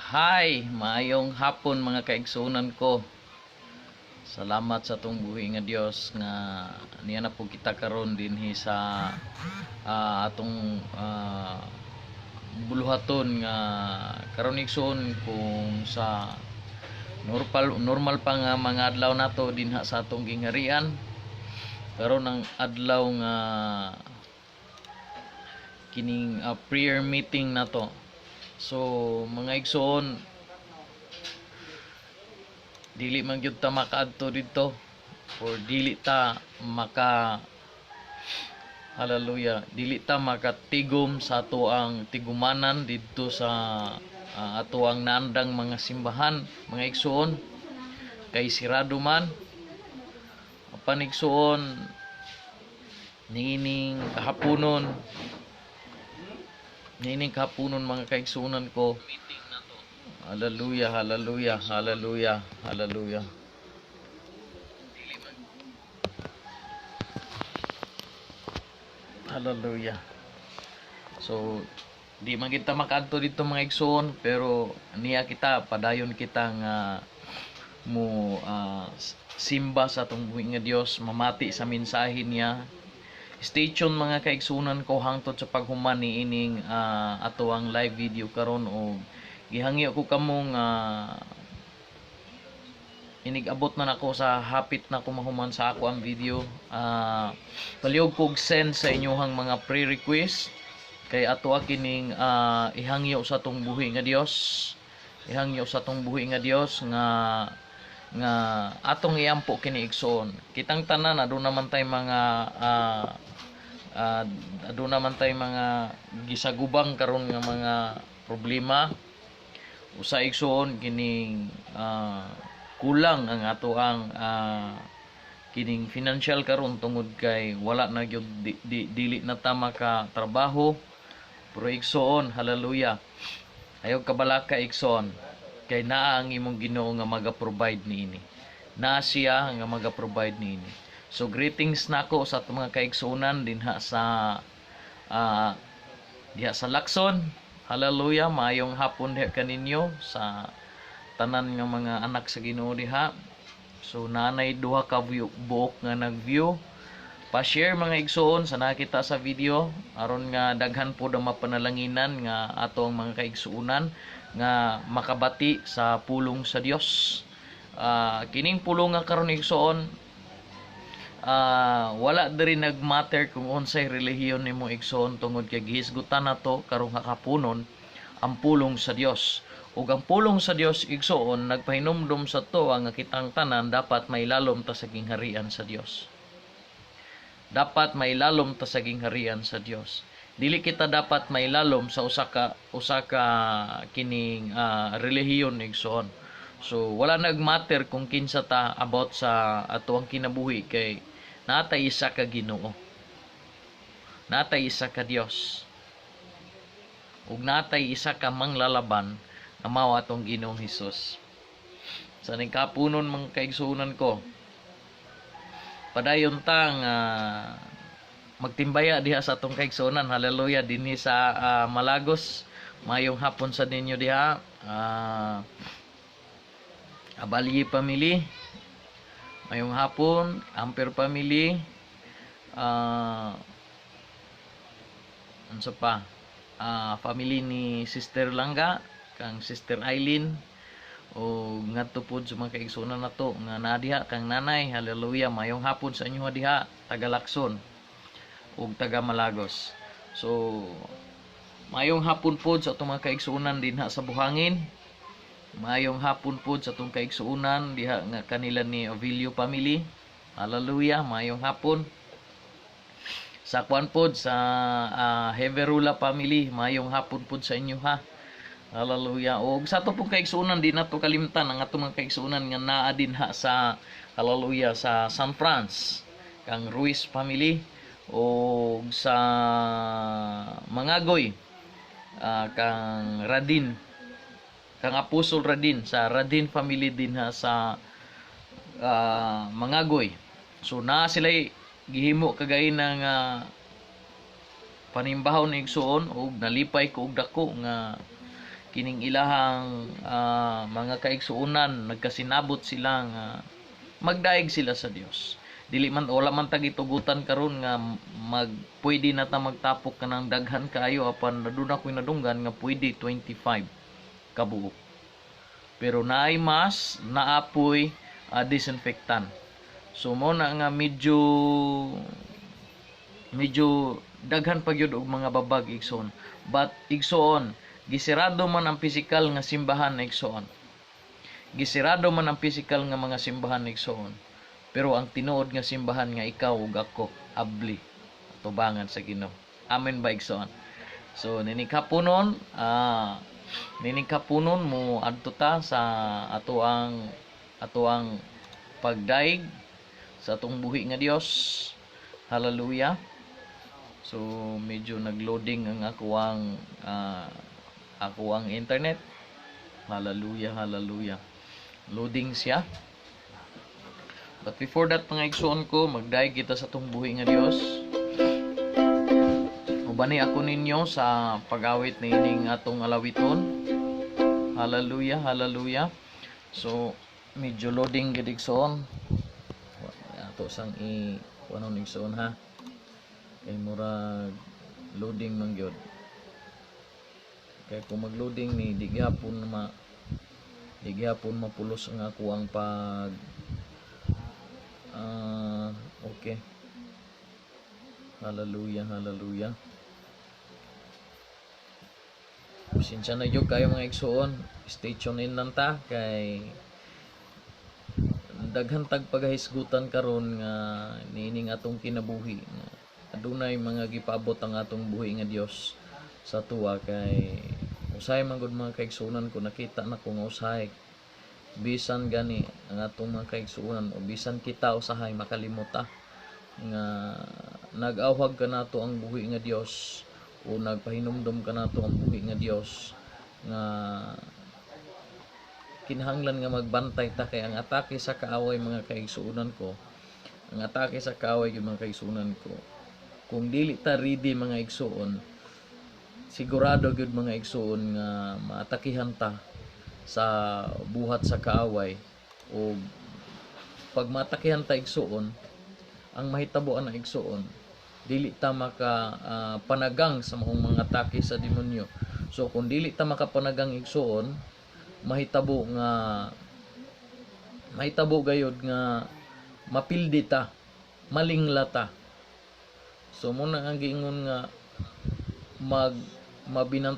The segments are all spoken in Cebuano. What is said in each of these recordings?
Hi, maayong hapon, mga kaigsuonan ko. Salamat sa atong buhi nga Dios nga niya na po kita karon dinhi sa atong buluhaton nga karon, igsoon, kung sa normal normal pa nga mga adlaw nato dinha sa atong gingharian, karon ang adlaw nga kining prayer meeting nato. So mga igsoon, dili man gyud ta makaadto didto or dili ta maka, hallelujah, dili ta makatigom sa atoang tigumanan didto sa atoang naandang mga simbahan, mga igsoon, kay sirado man. Apan igsoon, niining kahaponon, mga kaigsuonan ko. Hallelujah, hallelujah, hallelujah, hallelujah. Hallelujah. So di man kita makaadto dito, mga igsoon, pero niya kita padayon kita nga mo simba sa atong buhi nga Dios, mamati sa mensahe niya. Stay tuned, mga kaigsuonan ko, hangtod sa paghuman ni ining ato ang live video karon og gihangyo ko kamo nga inig-abot na nako sa hapit na ko mahuman sa ako ang video. Palihog kog send sa inyong mga pre-request kay ato kining ihangyo sa atong buhi nga Dios, ihangyo sa atong buhi nga Dios nga nga atong iampo kini, igsoon. Kitang tanan, aduna man tay mga aduna man tay mga gisagubang karon nga mga problema. Usa, igsoon, kining kulang ang ato ang kining financial karon tungod kay wala na gyud dili na ta maka trabaho. Pero igsoon, hallelujah, ayaw kabalaka, igsoon, kay naa ang imong Ginoo nga maga-provide niini. Naa siya nga maga-provide niini. So greetings nako sa atong mga kaigsuonan dinha sa diha sa Lacson. Hallelujah, maayong hapon diha kaninyo sa tanan nga mga anak sa Ginoo diha. So nanay duha ka view, buok nga nag-view. Pa-share, mga igsoon, sa nakita sa video aron nga daghan pod ang mapanalanginan nga ato ang mga kaigsuonan nga makabati sa pulong sa Dios. Kining pulong nga karon, igsoon, wala diri nagmatter kung unsay relihiyon nimo, igsoon, tungod kay gihisgutan nato karong hakapunon ang pulong sa Dios. Ug ang pulong sa Dios, igsoon, nagpahinumdom sa to nga kitang tanan dapat mailalom ta sa gingharian sa Dios. Dapat mailalom ta sa gingharian sa Dios. Dili kita dapat mailalom sa usa ka kining relihiyon, igsoon. So wala nagmatter kung kinsa ta about sa ato ang kinabuhi kay natay isa ka Ginoo. Natay isa ka Dios. Ug natay isa ka manglalaban nga mao atong Ginoong Hesus. Sa ning kapunon, mga kaigsuonan ko, padayon ta nga magtimbaya diha sa atong kaigsuonan. Hallelujah, dinhi sa Malagos. Mayong hapon sa ninyo diha. Abalye family. Mayong hapon, Amper family. Unsa pa? Family ni Sister Langga, kang Sister Eileen, o ngadto pod sa mga kaigsuonan nato nga naa diha kang nanay. Hallelujah, mayong hapon sa inyo diha, taga Lacson ug taga Malagos. So mayong hapon pod sa atong mga kaigsuonan dinha sa Buhangin. Mayong hapon pod sa atong kaigsuonan diha nga kanila ni Ovilio family. Hallelujah, mayong hapon. Sa kwan pod sa Heverula family, mayong hapon pod sa inyo ha. Hallelujah. Og sa ato pong kaigsuonan, di nato kalimtan ang atong mga kaigsuonan nga naa dinha sa, hallelujah, sa San Franz, kang Ruiz family, og sa Mangagoy, kang Radin, kang Apostol Radin, sa Radin family dinha sa Mangagoy. So naa sila gihimo kagay nga panimbahon, igsuon, og nalipay ko og dako nga Kining ilahang mga kaigsuonan, nagkasinabot sila nga magdaig sila sa Dios. Dili man, wala man ta gitugutan karon nga mag pwede na ta magtapok kanang daghan kaayo, apan aduna ko'y nadunggan nga pwede 25 kabuok. Pero naay mask, naapoy disinfectant. So mo na nga medyo medyo daghan pa gyud og mga babag, igsoon. But igsoon, gisirado man ang physical nga simbahan, igsoon. Gisirado man ang physical nga mga simbahan, igsoon. Pero ang tinuod nga simbahan nga ikaw ug ako, abli tubangan sa Ginoo. Amen ba, igsoon? So nining kapunon mo adto ta sa ato ang pagdaig sa atong buhi nga Dios. Hallelujah. So medyo nagloading ang ako ang internet. Hallelujah, hallelujah. Loading siya. But before that, mga igsoon ko, magdaig kita sa atong buhi nga Dios. Ubani ako ninyo sa pag-awit niining atong alawiton. Hallelujah, hallelujah. So medyo loading gid, igsoon. Ato sang i kuno, igsoon, ha. Kay murag loading man gyud. Kay kung mag-loading ni, di gyapon mapulos ang ako ang pag okay. Hallelujah, hallelujah. Pasensya na jud kayo, mga igsoon. Stay tuned in lang ta kay daghan tag pagahisgutan karon nga niining atong kinabuhi nga adunay mga gipaabot ang atong buhi nga Dios sa tuwa. Kay usahay man gud, mga kaigsuonan ko, nakita na ko nga usahay bisan gani ang atong mga kaigsuonan o bisan kita, usahay makalimuta nga nag-awhag kanato ang buhi nga Dios o nagpahinumdom kanato ang buhi nga Dios nga kinahanglan nga magbantay ta. Kay ang atake sa kaaway, mga kaigsuonan ko, ang atake sa kaaway gyud, mga kaigsuonan ko, kung dili ta ready, mga igsuon, sigurado gyud, mga igsuon, nga maatakihan ta sa buhat sa kaaway. O pag maatakihan ta, igsuon, ang mahitabo ana, igsuon, dili ta maka panagang sa maong mga atake sa demonyo. So kung dili ta makapanagang, igsuon, mahitabo gayod nga mapildi ta, malingla ta. So muna ang giingon nga mag mabinan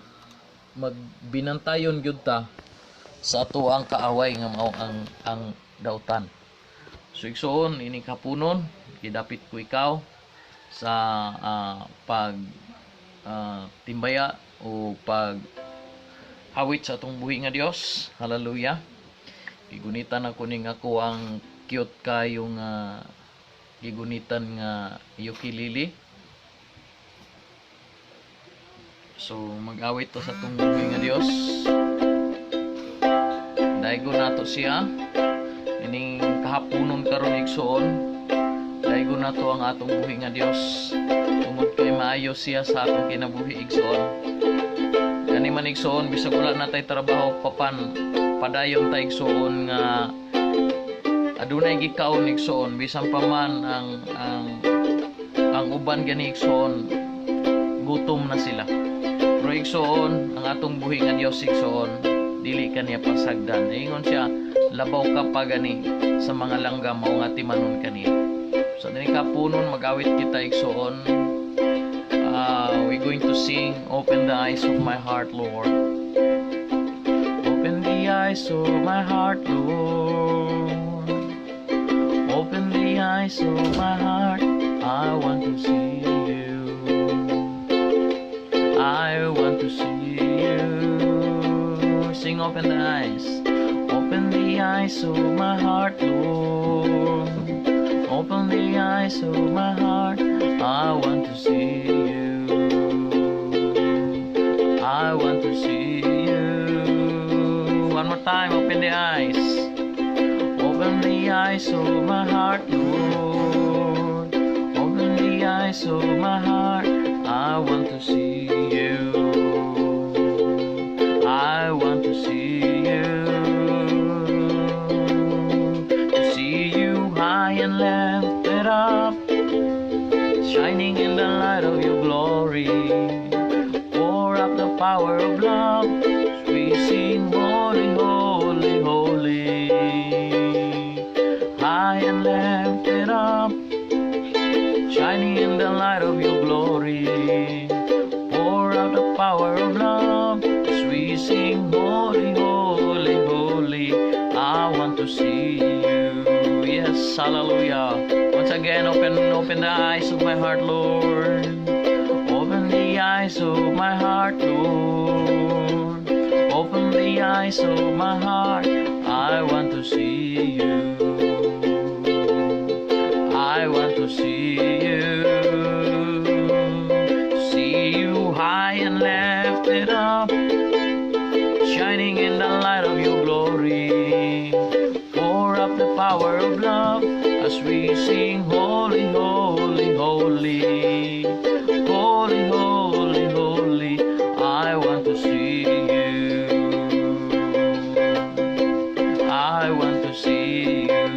magbinantayon gyud ta sa ato ang kaaway nga mao ang dautan. So igsuon, ini kapunon gidapit ko ikaw sa pag timbaya o pag awit sa atong buhi nga Dios. Hallelujah. Gigunitan ako ning ako ang cute kayo nga gigunitan nga ukulele. So mag-awit to sa atong buhi nga Dios. Daigo nato siya ining kahaponon karon, igsuon. Daigo nato ang atong buhi nga Dios tungod kay maayo siya sa atong kinabuhi, igsuon. Gani man, igsuon, bisag wala na tay trabaho papan, padayon ta, igsuon, nga adunay gikaon, igsuon. Bisan pa man ang uban gani, igsuon, gutom na sila, pero igsuon, ang atong buhi nga Dios, igsuon, dili kaniya pasagdan. Ingon siya, labaw ka pa gani sa mga langgam, mao nga timanon kaniya. So dinhi kapunon mag-awit kita, igsuon. We going to sing "Open the Eyes of My Heart, Lord." Open the eyes of my heart, Lord. Open the eyes of my heart. I want to see you. I want to see you. Sing "Open the Eyes." Open the eyes of my heart, Lord. Open the eyes of my heart. I want to see you. I want to see you. One more time, "Open the Eyes." Open the eyes of my heart, Lord. Open the eyes of my heart. I want to see you. I power of love as we sing, "Holy, holy, holy." High and lifted up, shining in the light of your glory. Pour out the power of love as we sing, "Holy, holy, holy." I want to see you. Yes, hallelujah. Once again, open the eyes of my heart, Lord. Open the eyes of my heart, Lord. Open the eyes of my heart. I want to see you. I want to see you. See you high and lifted up, shining in the light of your glory. Pour up the power of love as we sing, "Holy, holy, holy. Holy, holy, holy." I want to see you. I want to see you.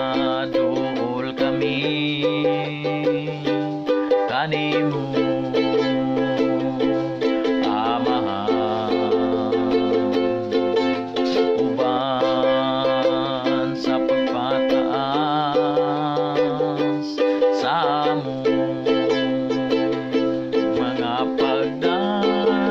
Magaduol kami kanimo, Amahan, uban sa pagpataas sa among mga pagdaig.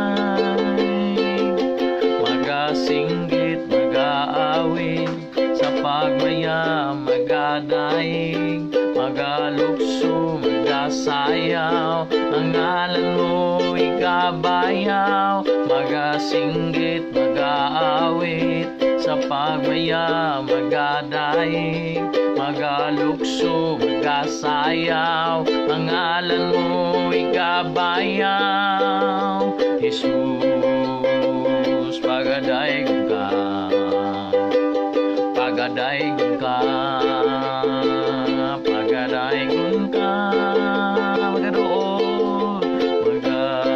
Magasinggit, magaawit sa pagmaya, magadaig, magalukso, magasayaw, ang ngalan mo ikabayaw. Magasinggit, magaawit sa pagmaya, magadaig, magalukso, magasayaw, ang ngalan mo ikabayaw. Jesus, pagadaygon ka, pagadaygon ka, pagadaygon ka. Magaduol, magaduol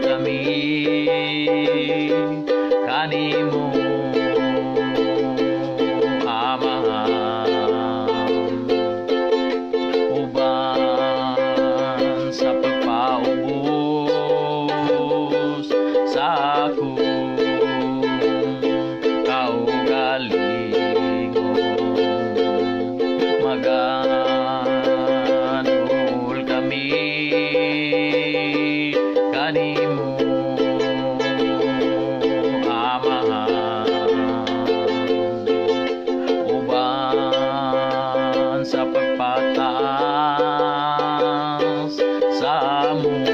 kami kanimo, Amahan, uban sa pagpaubos sa akong kaugalingon. Magaduol kami kanimo, Amahan, uban sa pagpataas sa among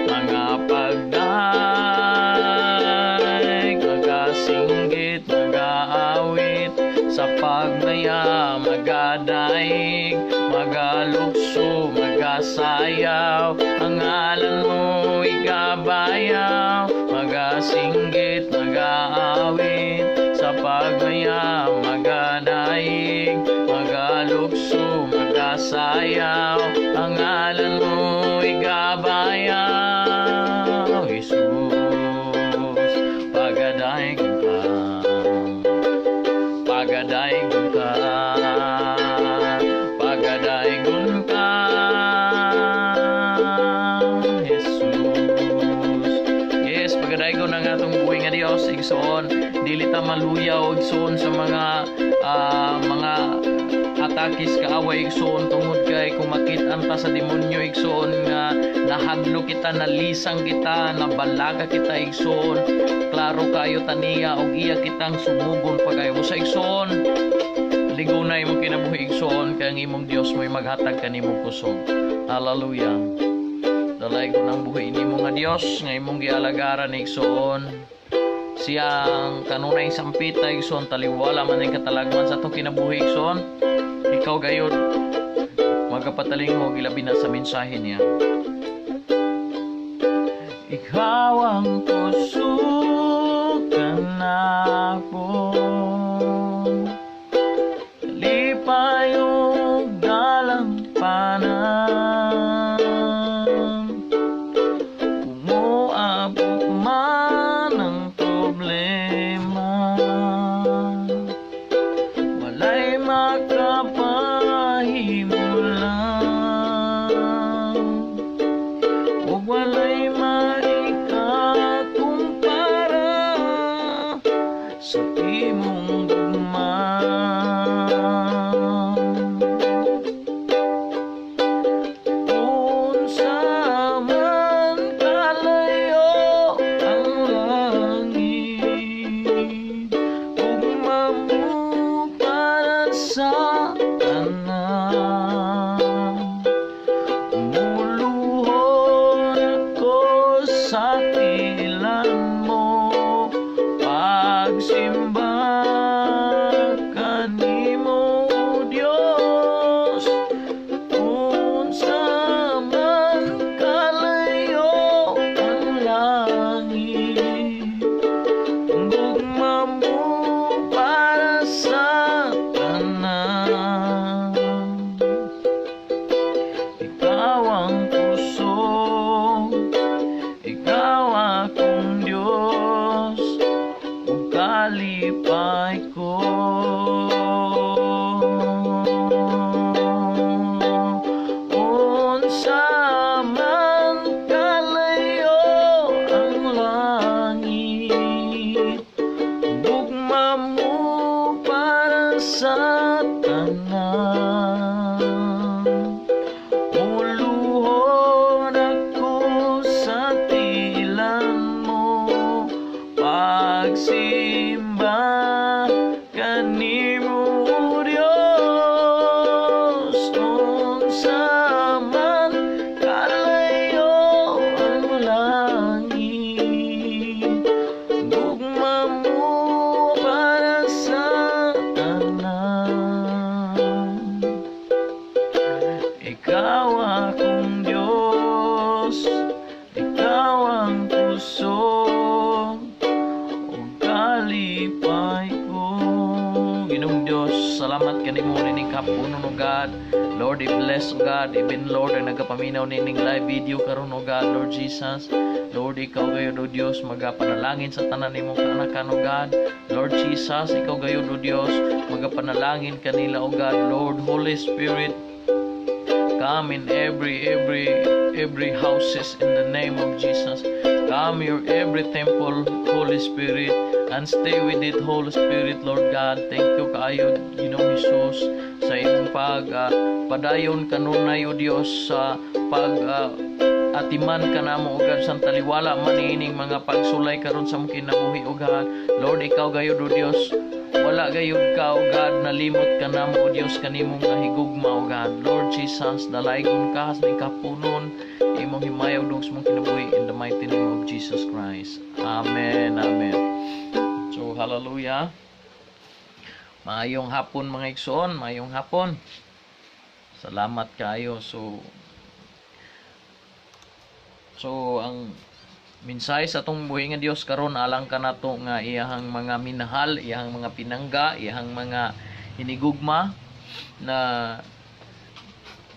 mga pagdaig. Magasinggit, magaawit sa pagmaya, magadaig, magalukso, magasayaw, ang ngalan mo ikabayaw. Magasinggit, magaawit sa pagmaya, magadaig, magalukso, magasayaw, ang ngalan mo ikabayaw. Jesus, pagadaygon ka, pagadaygon ka, pagadaygon ka, Jesus. Yes, pagadaygon ang atong buhi nga Dios, igsoon. Dili ta maluyaw, igsoon, sa mga atakis kaaway, igsoon, tungod kay kung makit-an ta sa demonyo, igsoon, nga nahadlo kita, nalisang kita, nabalaga kita, igsoon, klaro kayo taniya og iya kitang sumugon pagayo sa igsoon. Ligonay mo kinabuhi, igsoon, kay ang imong Dios mo'y maghatag kanimo kusog. Hallelujah. Dalaygon ang buhi nimo nga Dios nga imong gialagaran, igsoon. Siyang kanunay sampita, igsoon, taliwala man ang katalagman sa atong kinabuhi, igsoon. Ikaw gayod magapatalingog, ilabi na sa mensahe niya. Ikaw ang kusog kanako, lipay ug dalampanan. Kung moabot man ang problema, walay makabahin. kapunon, O God. Lord, i-bless, O God, even, Lord, ang nagapaminaw nining live video karon, O God, Lord Jesus. Lord, ikaw gayud, O Dios, magapanalangin sa tanan nimong kaanakan, O God. Lord Jesus, ikaw gayud, O Dios, magapanalangin kanila, O God. Lord, Holy Spirit, come in every houses in the name of Jesus. Come your every temple, Holy Spirit, and stay with it, Holy Spirit, Lord God. Thank you kaayo, Ginoong Jesus, sa imong pag padayon kanunay, O Dios, sa pag atiman kanamo, O God, sa taliwala man ining mga pagsulay karon sa among kinabuhi, O God. Lord, ikaw gayud, O Dios, wala gayud ka, O God, nalimot kanamo, O Dios, kanimong nga higugma, O God. Lord Jesus, dalaygon ka sa kapunon, imong himaya ug sa mong kinabuhi in the mighty name of Jesus Christ. Amen. Amen. So, hallelujah. Maayong hapon, mga igsoon, maayong hapon. Salamat kaayo. So ang mensahe sa atong buhi nga Dios karon alang kanato nga iyahang mga minahal, iyahang mga pinangga, iyahang mga hinigugma, na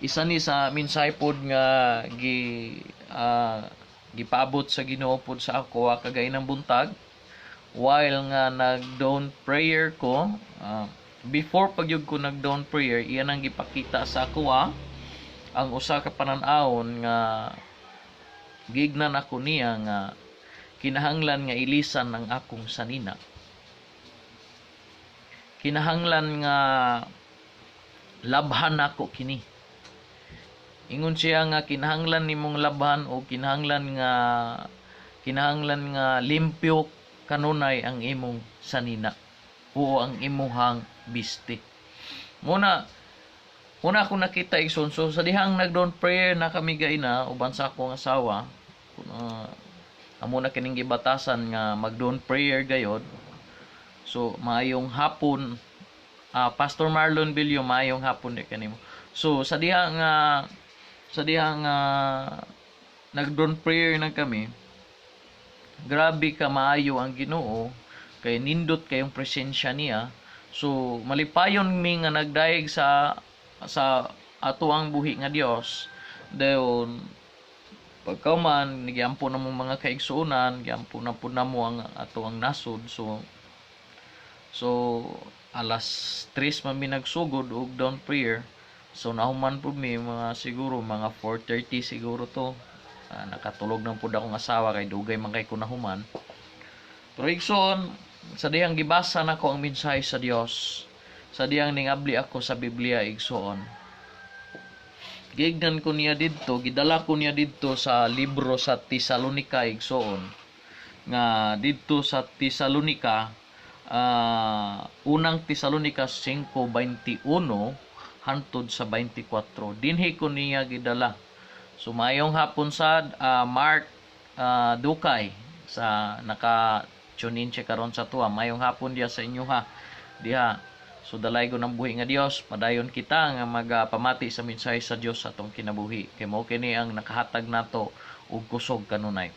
isa ni sa mensahe pod nga gipaabot sa Ginoo pod sa ako kagainang buntag while nga nag dawn prayer ko. Before pagyud ko nag dawn prayer, iyan ang gipakita sa ako ang usa ka panan-awon nga gignan ako niya nga kinahanglan nga ilisan ang akong sanina, kinahanglan nga labhan nako kini. Ingon siya nga kinahanglan nimong labhan o kinahanglan nga limpyo kanunay ang imong sanina o ang imuhang biste. Muna una ako nakita, igsoon. So sa dihang nag dawn prayer na kami gaina uban sa akong asawa, amo na kining gibatasan nga mag dawn prayer gayod. So maayong hapon, Pastor Marlon Bilyo, maayong hapon di kanimo. So sa diha nga nag dawn prayer na kami, grabe ka maayo ang Ginoo kay nindot kayong presensya niya. So malipayon mi nga nagdayeg sa atoang buhi nga Dios. Dayon pagkauman, giampo na mong mga kaigsuonan, giampo na pud namo ang atoang nasod. So alas 3 man mi nagsugod og dawn prayer. So nahuman pud mi mga siguro mga 4:30 siguro to. Nakatulog na pud akong asawa kay dugay man kay ko nahuman. Pero igsoon, sa dihang gibasa nako ang mensahe sa Dios, sa dihang ningabli ako sa Biblia, igsoon, gignan ko niya didto, gidala ko niya didto sa libro sa Tesalonica, igsoon, nga didto sa Tesalonica, Unang Tesalonica 5:21 hantod sa 24. Dinhi ko niya gidala. So maayong hapon sad, Mark Dukay, sa naka tune in siya karon sa tuwa. Maayong hapon diha sa inyo ha diha. So dalaygon ang buhi nga Dios, padayon kita nga magapamati sa mensahe sa Dios sa atong kinabuhi. Kay mao kini ang nakahatag nato og kusog kanunay.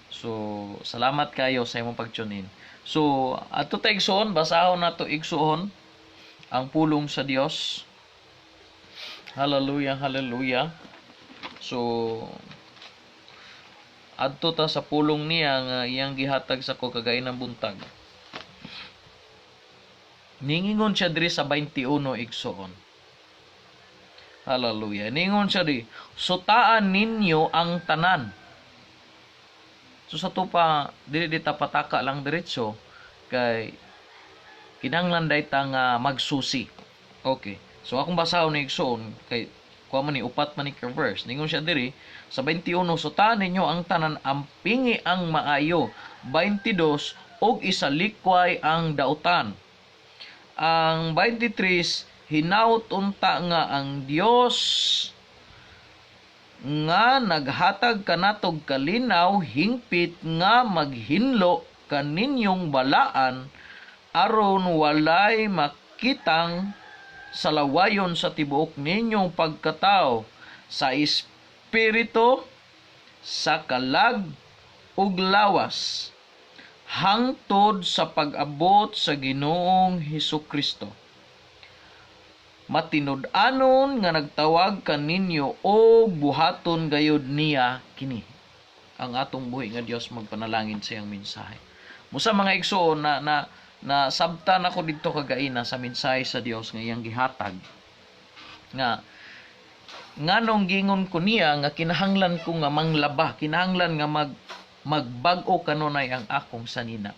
So salamat kayo sa imong pag-tune in. So ato ta, igsoon, basahon nato, igsoon, ang pulong sa Dios. Hallelujah, hallelujah. So adto ta sa pulong niya nga iyang gihatag sa ko kagainang buntag. Ningingon siya diri sa 21, igsoon. Hallelujah. Ningon siya diri, "Sutaan ninyo ang tanan." So sa tupa, dili dita pataka lang diretso kay kinahanglan day ta nga magsusi. Okay. So akong basahon ni, igsoon, kay kuha man ni upat man ni ka verse. Ningon siya diri sa 21, "Sutaan ninyo ang tanan, ampingi ang maayo." 22, "Og isalikway ang dautan." Ang 23, "Hinaut unta nga ang Dios nga naghatag kanatog kalinaw hingpit nga maghinlo kaninyong balaan aron walay makitang salawayon sa tibuok ninyong pagkatao, sa espiritu, sa kalag ug lawas, hangtod sa pag-abot sa Ginoong Hesus Kristo." Matinud-anon nga nagtawag kaninyo og buhaton gayud niya kini. Ang atong buhi nga Dios magpanalangin sa iyang mensahe. Musa, mga igsoon, na na na sabtan ako didto kagaina sa mensahe sa Dios nga iyang gihatag nga nganong gingon ko niya nga kinahanglan ko nga manglaba, kinahanglan nga magbag-o kanunay ang akong sanina.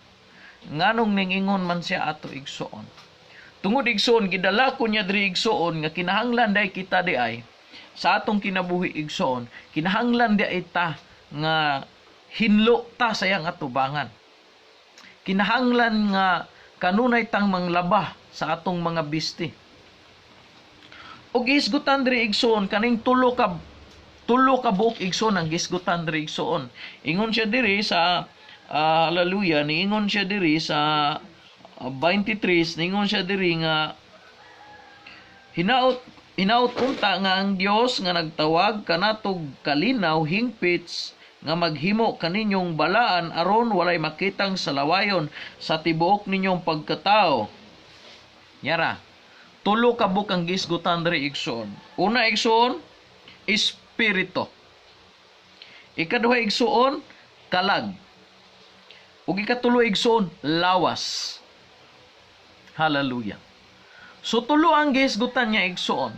Nganong ningingon man siya ato, igsoon? Tungod, igsoon, gidala ko niya diri, igsoon, nga kinahanglan day kita di ay sa atong kinabuhi, igsoon, kinahanglan di ay ta nga hinlo ta sa iyang atubangan. Kinahanglan nga kanunay tang manglaba sa atong mga bisti. Ug gisgutan diri, igsoon, kaning tulo ka buok, igsoon, ang gisgutan diri, igsoon. Ingon siya diri sa hallelujah, niingon siya diri sa 23, niingon siya diri nga hinaot hinaot unta nga ang Dios nga nagtawag kanatog kalinaw hingpit nga maghimo kaninyong balaan aron walay makitang salawayon sa tibuok ninyong pagkatao. Yara. Tulo ka buok ang gisgutan diri, igsoon. Una, igsoon, espiritu. Ikaduha, igsoon, kalag. Ug ikatulo, igsoon, lawas. Hallelujah. So tulo ang gisgutan niya, igsoon.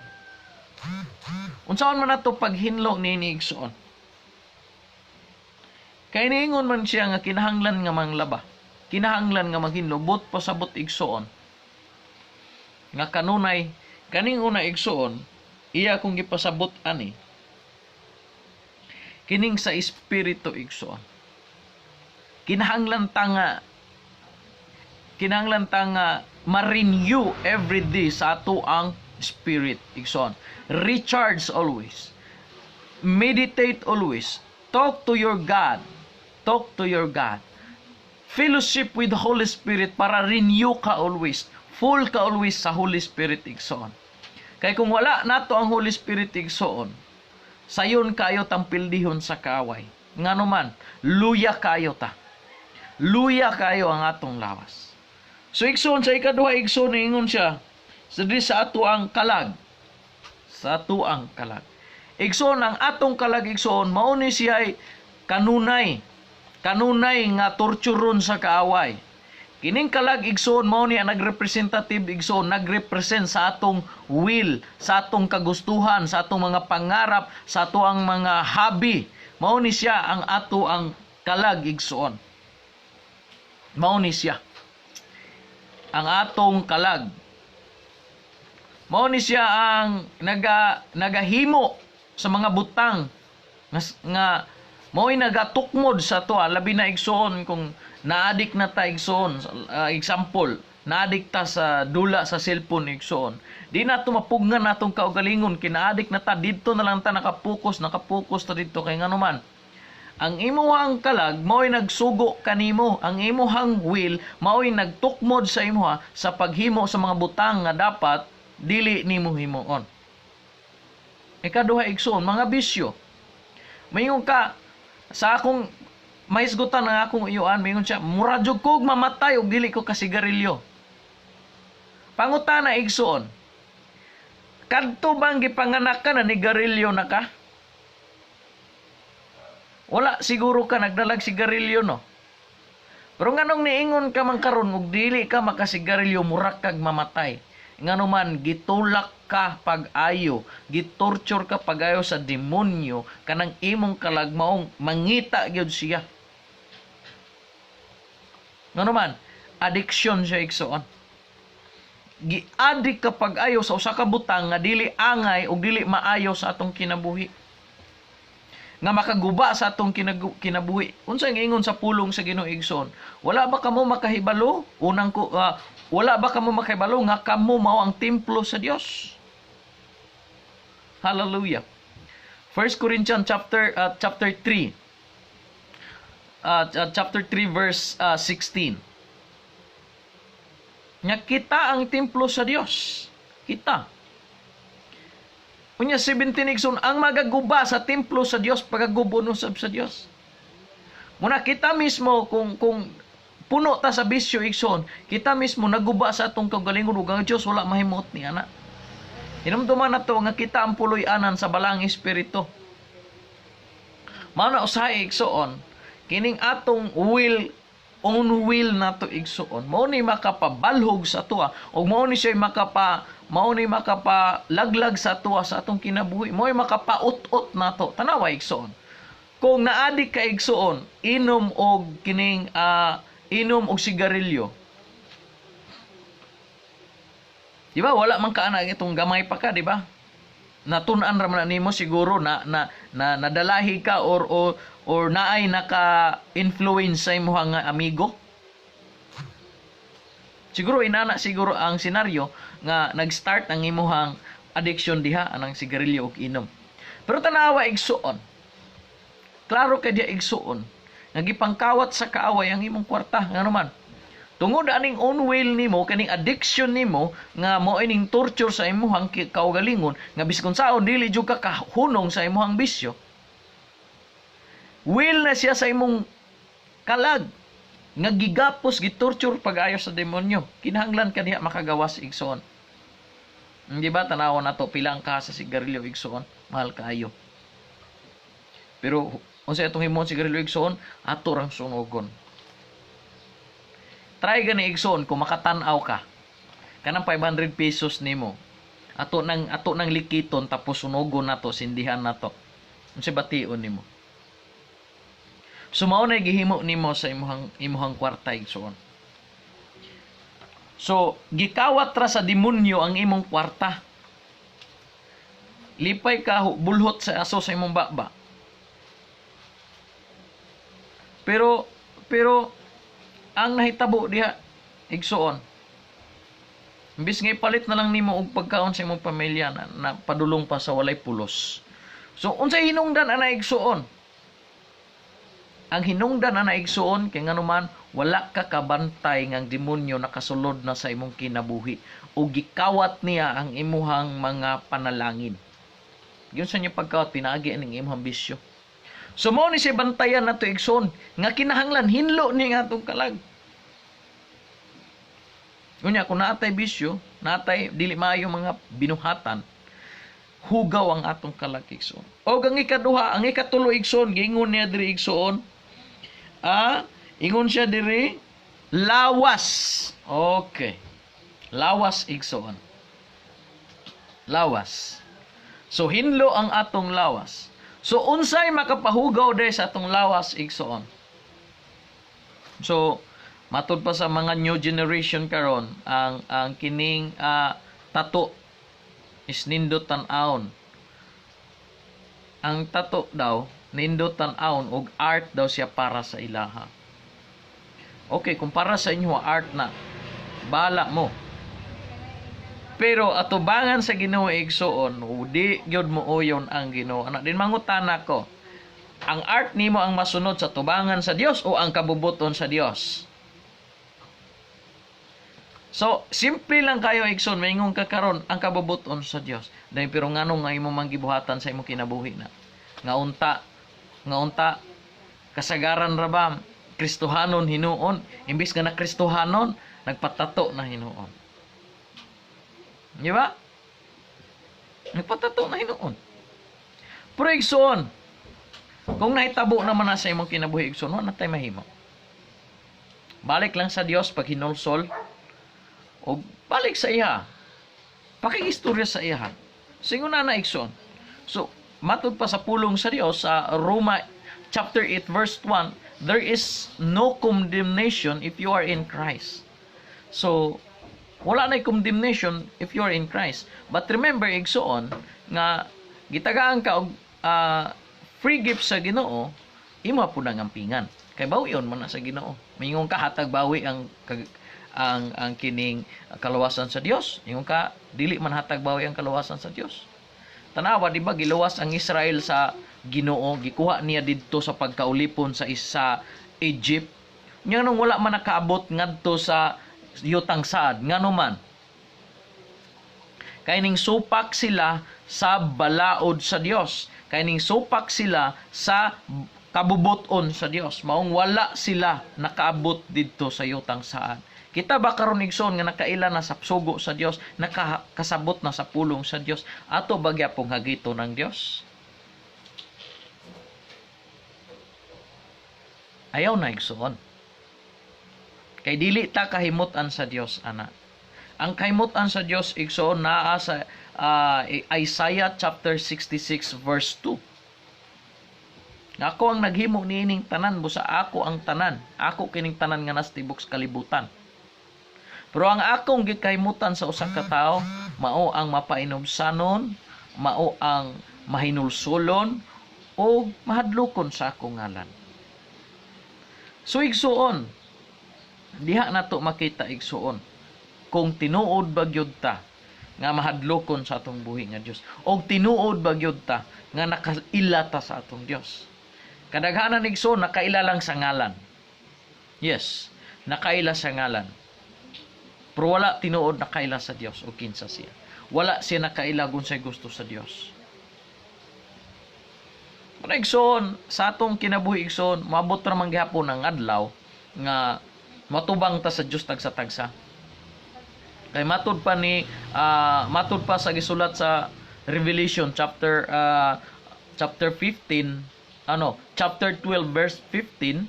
Unsaon man nato paghinlo niini, igsoon? Kay niingon man siya nga kinahanglan nga manglaba. Kinahanglan nga maghinlo, but pasabot, igsoon, nga kanunay kaning una, igsoon, iya kong gipasabot ani kining sa espiritu, igsoon. Kinahanglan ta nga ma-renew every day sa ato ang spirit, igsoon. Recharge always, meditate always, talk to your God, talk to your God, fellowship with the Holy Spirit para renew ka always, full ka always sa Holy Spirit, igsoon. Kay kung wala nato ang Holy Spirit, igsoon, sayon kayo tang pildihon sa kaaway. Ngano man, luya kayo ta. Luya kayo ang atong lawas. So igsoon, sa ikaduha, igsoon, ingon siya sa diri sa ato ang kalag. Sa ato ang kalag. Igsoon, ang atong kalag, igsoon, mao ni siya ay kanunay. Kanunay nga torturon sa kaaway. Kining kalag, igsoon, mao ni ang nagrepresentative, igsoon, nagrepresent sa atong will, sa atong kagustuhan, sa atong mga pangarap, sa ato ang mga hobby. Mao ni siya ang ato ang kalag, igsoon. Mao ni siya ang atong kalag. Mao ni siya ang nagahimo sa mga butang nga mao'y nagatukmod sa ato, labi na, igsoon, kung naadik na ta, igsoon. Example, naadik ta sa dula sa cellphone, igsoon. Di na to mapugnan natong kaugalingon, kinaadik na ta didto, na lang ta nakapokus, nakapokus ta didto. Kay ngano man, ang imuhang kalag mao'y nagsugo kanimo, ang imuhang will mao'y nagtukmod sa imuha sa paghimo sa mga butang nga dapat dili nimo himuon. Ikaduha, igsoon, mga bisyo. Maingon ka sa akong mahisgutan ang akong iyuan, maingon siya, "Mura jud kog mamatay og dili ko kasigarilyo." Pangutana, igsoon, kadto bang gipanganak ka na nigarilyo na ka? Wala siguro ka nagdalag sigarilyo, no? Pero nganong niingon ka man karon og dili ka makasigarilyo, mura kag mamatay? Ngano man, gitulak ka pag-ayo, gitorture ka pag-ayo sa demonyo, kanang imong kalag maong mangita gyud siya. Ngano man, addiction siya, igsoon. Gi-addict ka pag-ayo sa usa ka butang nga dili angay o dili maayo sa atong kinabuhi, nga makaguba sa atong kinabuhi. Unsa ang ingon sa pulong sa Ginoo, igsoon? Wala ba kamo makahibalo? Unang ko wala ba kamo makahibalo nga kamo mao ang templo sa Dios? Hallelujah. 1 Corinthians chapter 3. Chapter 3 verse 16. Nga kita ang templo sa Dios. Kita. Unya 17, igsoon, ang magaguba sa templo sa Dios pagagubo usab sa Dios. Muna kita mismo, kung puno ta sa bisyo, igsoon, kita mismo naguba sa atong kaugalingon ug ang Dios wala mahimot ni ana. Hinumduman nato nga kita ang puloy-anan sa Balaang Espiritu. Mao na usahay, igsuon, kining atong will, own will nato, igsuon, mao ni makapabalhog sa atoa ug mao ni makapalaglag sa atoa sa atong kinabuhi, mao ni makapaut-ot nato. Tanawa, igsuon, kung naadik ka, igsuon, inom og kining inom og sigarilyo. Di ba? Wala man ka ana itong gamay pa ka, di ba? Natun-an ra man nimo siguro na nadalahi ka or naay naka-influence sa imong nga amigo. Siguro inana siguro ang senaryo nga nag-start ang imuhang addiction diha anang sigarilyo ug inom. Pero tanawa, igsuon. Klaro kay diha, igsuon, nga gipangkawat sa kaaway ang imong kwarta, ngano man? Tungod aning own will nimo, kaning addiction nimo nga mo ining torture sa imuhang kaugalingon nga biskon saon dili jud ka kahunong sa imuhang bisyo. Will na siya sa imong kalag nga gigapos, gitorture pag-ayo sa demonyo. Kinahanglan ka diha makagawas, igsoon. Hindi ba tanaw na to pila ang kaha sa sigarilyo, igsoon? Mahal kaayo. Pero unsa atong himon sigarilyo, igsoon? Ato rang sunogon. Try gani, igsoon, kung makatan-aw ka. Kanang 500 pesos nimo. Ato nang likiton tapos sunogon nato, sindihan nato. Unsa bation nimo? So mao na gihimo nimo sa imuhang kwarta, igsoon. So gikawat ra sa demonyo ang imong kwarta. Lipay ka bulhot sa aso sa imong baba. Pero ang nahitabo diha, igsuon, imbis nga ipalit na lang nimo og pagkaon sa imong pamilya, na padulong pa sa walay pulos. So unsay hinungdan ana, igsuon? Ang hinungdan ana, igsuon, kay nganuman wala ka kabantay nga ang demonyo nakasulod na sa imong kinabuhi ug gikawat niya ang imuhang mga panalangin. Yun sa niya pagkawat pinaagi aning imong bisyo. So mao ni siya bantayan nato, igsoon, nga kinahanglan hinlo ni nga atong kalag. Unya kung naatay bisyo, naatay dili maayo mga binuhatan, hugaw ang atong kalag, igsoon. O ang ikaduha, ang ikatulo, igsoon, giingon niya diri, igsoon. Ingon siya diri lawas. Okay. Lawas, igsoon. Lawas. So hinlo ang atong lawas. So unsay makapahugaw day sa atong lawas, igsoon? So matud pa sa mga new generation karon, ang kining tato is nindot tan-awon. Ang tato daw nindot tan-awon og art daw siya para sa ilaha. Okay, kung para sa inyo art na, bala mo. Pero atubangan sa Ginoo, igsuon, di gyud mo uyon ang Ginoo. Ana din mangutana ko. Ang art nimo ang masunod sa tubangan sa Dios o ang kabubuton sa Dios? So, simple lang kayo, igsoon, maingon ka karon ang kabubuton sa Dios. Dahil pero ngano nga imo man gibuhatan sa imong kinabuhi na? Nga unta kasagaran ra ba Kristohanon hinuon, imbis nga na Kristohanon, nagpatato na hinuon. Di ba? Nagpatato na hinuon. Pero igsoon, kung nahitabo naman na sa imong kinabuhi, igsoon, wala na tayo mahimo. Balik lang sa Dios pag hinulsol, o balik sa iya. Pakigistorya sa iya. Singon na na, igsoon. So, matud pa sa pulong sa Dios sa Roma chapter 8 verse 1, there is no condemnation if you are in Christ. So, wala na condemnation if you are in Christ. But remember, igsoon, nga gitagaan ka og free gift sa Ginoo, imo po nang ampingan. Kay bawion man na sa Ginoo. Mingon ka hatag bawi ang kining kaluwasan sa Dios. Ingon ka dili man hatag bawi ang kaluwasan sa Dios. Tanawa, di ba giluwas ang Israel sa Ginoo, gikuha niya didto sa pagkaulipon sa isa Egypt. Nya nung wala man nakaabot ngadto sa yutang saad, ngano man? Kay ning supak sila sa balaod sa Dios. Kay ning supak sila sa kabubuton sa Dios. Maong wala sila nakaabot didto sa yutang saad. Kita ba karon, igsoon, nga nakaila na sa sugo sa Dios, nakakasabot na sa pulong sa Dios, ato ba gyapong hagiton ang Dios? Ayaw na, igsoon. Kay dili ta kahimut-an sa Dios ana. Ang kahimutan sa Dios, igsoon, naa sa Isaiah chapter 66 verse 2. Ako ang naghimo niining tanan, busa ako ang tanan. Ako kining tanan nga nastibok sa kalibutan. Pero ang akong gikahimutan sa usa ka tawo, mao ang mapainubsanon, mao ang mahinulsulon o mahadlokon sa akong ngalan. So igsuon, diha nato makita, igsuon, kung tinuod ba gyud ta nga mahadlokon sa atong buhi nga Dios og tinuod ba gyud ta nga nakaila ta sa atong Dios. Kadaghanan, igsoon, nakaila lang sa ngalan. Yes, nakaila sa ngalan. Pero wala tinuod nakaila sa Dios o kinsa siya. Wala siya nakaila kung say gusto sa Dios. Pero igsoon, sa atong kinabuhi, igsoon, maabot ra man gihapon ang adlaw nga matubang ta sa Dios tagsa-tagsa. Kay matud pa sa gisulat sa Revelation chapter 15, ano, chapter 12 verse 15,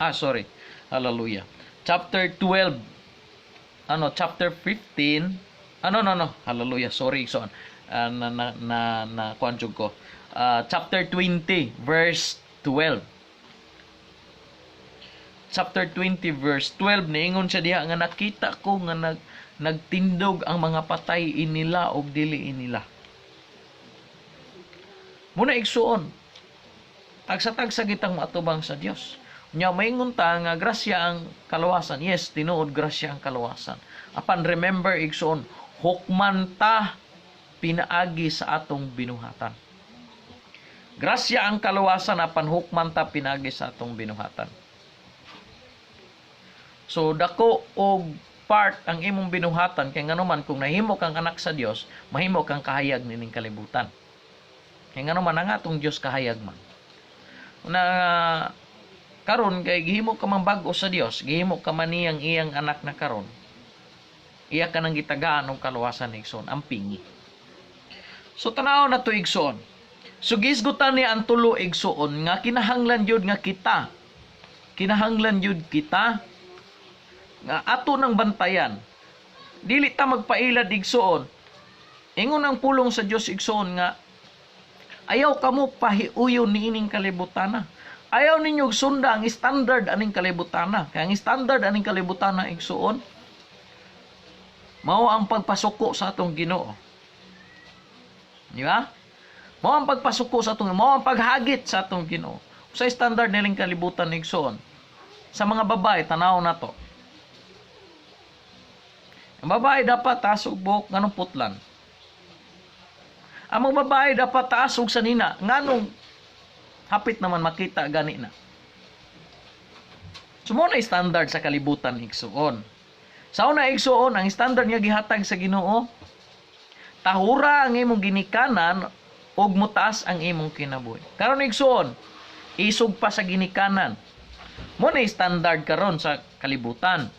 ah, sorry, hallelujah, chapter 12, ano, chapter 15, ano, no, no, hallelujah, sorry, so na na na, na kuan ko, chapter 20 verse 12. Chapter 20 verse 12, niingon siya diha nga nakita ko nga nagtindog ang mga patay, inila og dili inila. Muna igsuon, tagsa-tagsa gitang maatubang sa Dios. Nya maingon ta nga grasya ang kaluwasan. Yes, tinuod grasya ang kaluwasan. Apan remember, igsuon, hukman ta pinaagi sa atong binuhatan. Grasya ang kaluwasan, apan hukman ta pinaagi sa atong binuhatan. So dako og part ang imong binuhatan, kay nganuman kung nahimo kang anak sa Dios, mahimo kang kahayag nining kalibutan. Kay nganuman ang atong Dios kahayag man. Na karon kay gihimo ka man bag-o sa Dios, gihimo ka man niyang iyang anak na karon. Iya ka nang gitagaan og kaluwasan, igsoon, ang pingi. So tanaw na to, igsoon. So gisgutan niya ang tulo, igsoon, nga kinahanglan gyud nga kita. Kinahanglan gyud kita nga ato nang bantayan. Dili ta magpailad, igsoon. Ingon ang pulong sa Dios, igsoon, nga ayaw kamo pahiuyon niining kalibutana. Ayaw ninyo sunda ang standard aning kalibutana. Kaya ang standard aning kalibutana, igsoon, mao ang pagpasuko sa atong Ginoo. Di ba? Mao ang pagpasuko sa atong, mao ang paghagit sa atong Ginoo. Sa standard niling kalibutan, igsoon. Sa mga babae, tanaw na to. Ang babae dapat taas og buhok, nganong putlan? Ang mga babae dapat taas og sanina, nganong hapit naman makita gani na? So mo na standard sa kalibutan, igsuon. Sa una, igsuon, ang standard nga gihatag sa Ginoo, tahura ang imong ginikanan ug motaas ang imong kinabuhi. Karon, igsuon, isog pa sa ginikanan. Mo na standard karon sa kalibutan.